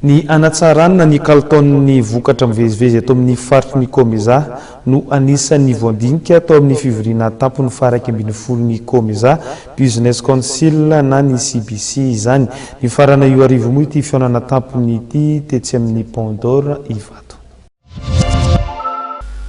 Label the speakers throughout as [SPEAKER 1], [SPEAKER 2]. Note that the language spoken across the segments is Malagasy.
[SPEAKER 1] Ny hanatsarana ny kalitaon'ny vokatra mivezivezy eto amin'ny faritry ny Comesa no anisan'ny voadinika tao amin'ny fivoriana an-tampony faha-11 ny Comesa Business Council na ny CBC izany. Nifarana io hariva io moa ity fihaonana an-tampony ity tetsy amin'ny Paon d'Or Ivato.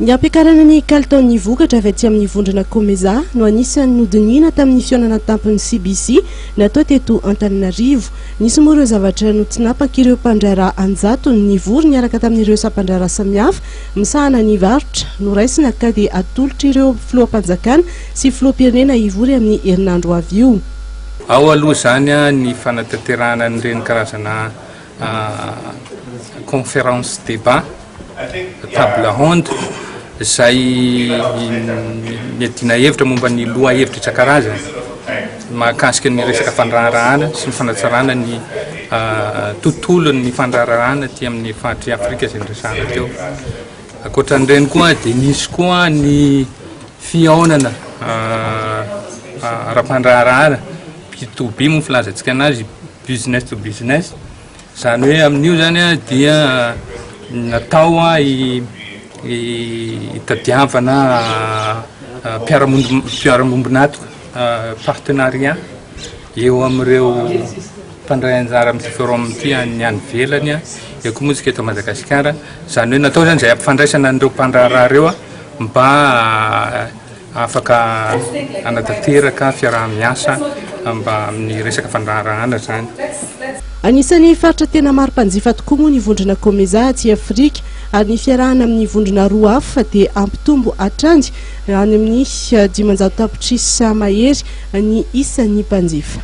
[SPEAKER 2] Ny hampiakarana ny kalitaon'ny vokatra avy aty amin'ny vondrona Comesa no anisan'ny nodinihina tamin'ny fihaonana an-tampon'ny CBC natao teto Antananarivo. Nisy moa ireo zavatra notinapak'ireo mpandraharaha an-jatony nivory niaraka tamin'ireo sampandraharaha samihafa misahana ny varotra noraisina ka dia atolotr'ireo filoham-panjakana sy filoham-pirenena hivory amin'ny herinandro ho avy io.
[SPEAKER 3] Ao aloha izany ny fanatanterahana an'ireny karazana Conférence débat, table ronde, izay niadiana hevitra momba ny lohahevitra isan-karazany mahakasika ny resaka fandraharahana sy ny fanatsarana ny tontolon'ny fandraharahana aty amin'ny faritr'i Afrika izay noresahana teo. Ankoatran'ireny koa dia nisy koa ny fihaonana ara-pandraharahana, B to B moa ny filazantsika anazy, Business to business, izany hoe amin'io zany dia natao hitadiavana mpiara-miombon'antoka, partenariat eo amin'ireo mpandray anjara amin'ity forum ity any any ivelany, eo koa moa isika eto Madagasikara, izany hoe natao zany izay hampifandraisana an'ireo mpandraharaha ireo mba Afaka hanatanteraka fiaraha-miasa mba amin'ny resaka fandraharahana izany.
[SPEAKER 2] Anisan'ny faritra tena maro mpanjifa tokoa moa ny vondrona Comesa aty Afrika ary ny fiarahana amin'ny vondrona roa hafa dia hampitombo hatrany any amin'ny 500 tapitrisa mahery ny isan'ny mpanjifa.